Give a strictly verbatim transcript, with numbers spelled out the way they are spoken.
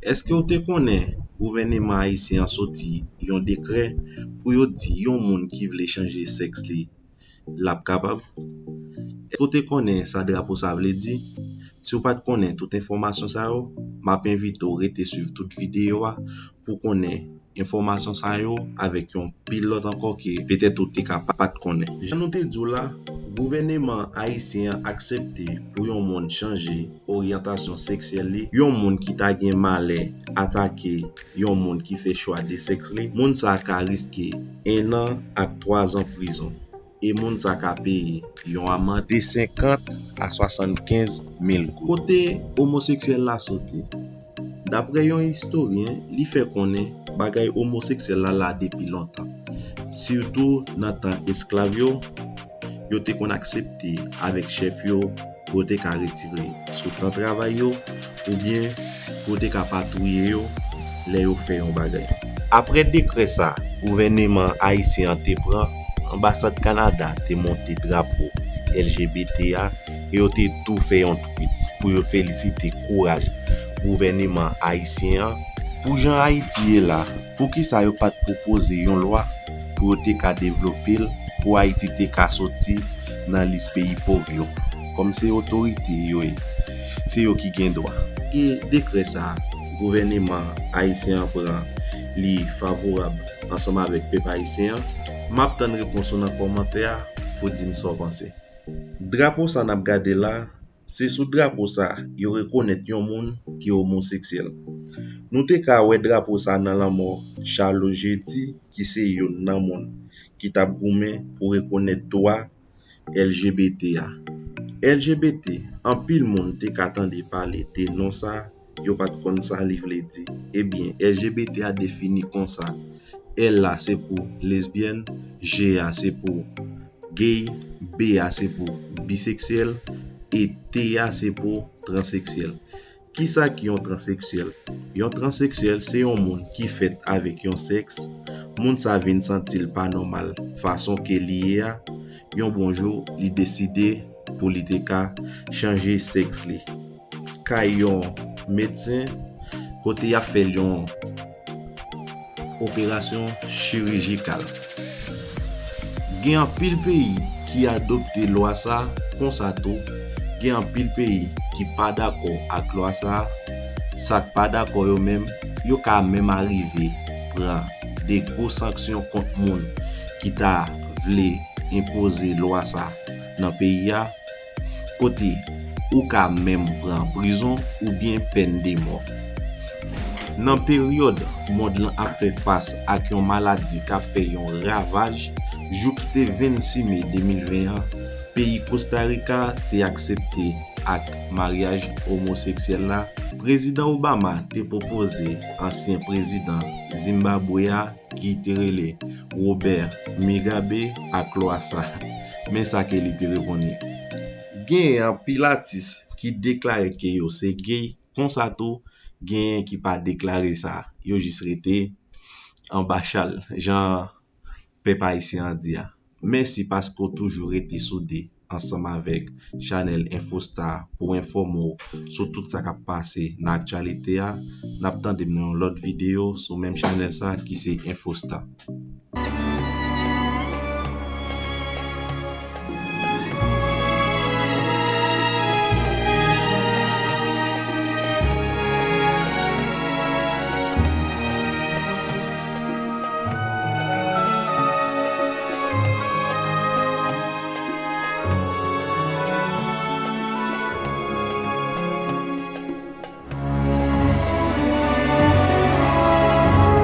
Èske w te konnen gouvèneman ayisyen an soti yon dekrè pou yo di yon moun ki vle chanje sèks li, l ap kapab? Èske w te konnen sa drapo sa vle di? Si w pa t konnen tout enfòmasyon sa yo, m ap envite w rete swiv tout videyo a pou w konnen enfòmasyon sa yo avèk yon pil lòt ankò ke petèt ou te ka pa, pa t konnen. Jan nou te di w la, gouvèneman ayisyen an aksepte pou yon moun chanje oryantasyon seksyèl li. Yon moun ki ta gen malè atake yon moun ki fè chwa de sèks li, moun sa a ka riske ennan ak twazan prizon. E moun sa a ka peye yon amann de senkant a swasannkenz mil goud. Kote omoseksyèl la soti? Daprè yon istoryen, li fè konnen bagay omoseksyèl la la depi lontan. Sitou nan tan esklav yo, yo te konn aksepte avèk chèf yo pou yo te ka retire sou tan travay yo, oubyen pou yo te ka patwouye yo lè yo fè yon bagay. Apre dekrè sa gouvèneman ayisyen an te pran, anbasad Kanada te monte drapo L G B T a e yo te tou fè yon tweet pou yo felisite kouraj gouvèneman ayisyen an. Pou jan Ayiti ye la, poukisa yo pa t pwopoze yon lwa pou yo te ka devlope l, pou Ayiti te ka soti nan lis peyi pòv yo? Kòm se otorite yo ye, se yo ki gen dwa. Ke dekrè sa gouvèneman ayisyen an pran, li favorab ansanm avèk pèp ayisyen an? M ap tann repons ou nan kòmantè a pou w di m sa w panse. Drapo sa n ap gade la, se sou drapo sa yo rekonèt yon moun ki omoseksyèl. Nou te ka wè drapo sa nan lanmò Charlot Jeudi, ki se youn nan moun ki t ap goumen pou rekonèt dwa L G B T a. L G B T, anpil moun te ka tande pale de non sa, yo pa t konn sa li vle di. Ebyen, L G B T a defini konsa: L la se pou lesbyèn, G a se pou gay, B a se pou biseksyèl, e T a se pou transeksyèl. Kisa ki yon transeksyèl? Yon transeksyèl se yon moun ki fèt avèk yon sèks, moun sa vin santi l pa nòmal fason ke li ye a, yon bon jou li deside pou li te ka chanje sèks li kay yon medsen kote y ap fè l yon operasyon chirijikal. Gen anpil peyi ki adopte lwa sa, konsa tou, gen anpil peyi ki pa dakò ak lwa sa. Sa k pa dakò yo menm, yo ka menm arive pran de gwo sanksyon kont moun ki ta vle enpoze lwa sa nan peyi a, kote ou ka menm pran prizon oubyen pèn de mò. Nan peryòd mond lan ap fè fas ak yon maladi k ap fè yon ravaj, jou ki te vennsis me de mil ven an, peyi Kosta Rika te aksepte ak maryaj omoseksyèl la. Prezidan Obama te pwopoze ansyen prezidan Zimbabwe a, ki te rele Robert Mugabe, ak lwa sa. Men sa ke li te reponn li. Genyen anpil atis ki deklare ke yo se gay, konsa tou, genyen ki pa deklare sa. Yo jis rete anba chal, jan pèp ayisyen an di a. Mèsi paske w toujou rete soude ansanm avèk chanèl Infostar pou enfòme w sou tout sa k ap pase nan aktyalite a. N ap tande m nan yon lòt videyo sou menm chanèl sa ki se Infostar.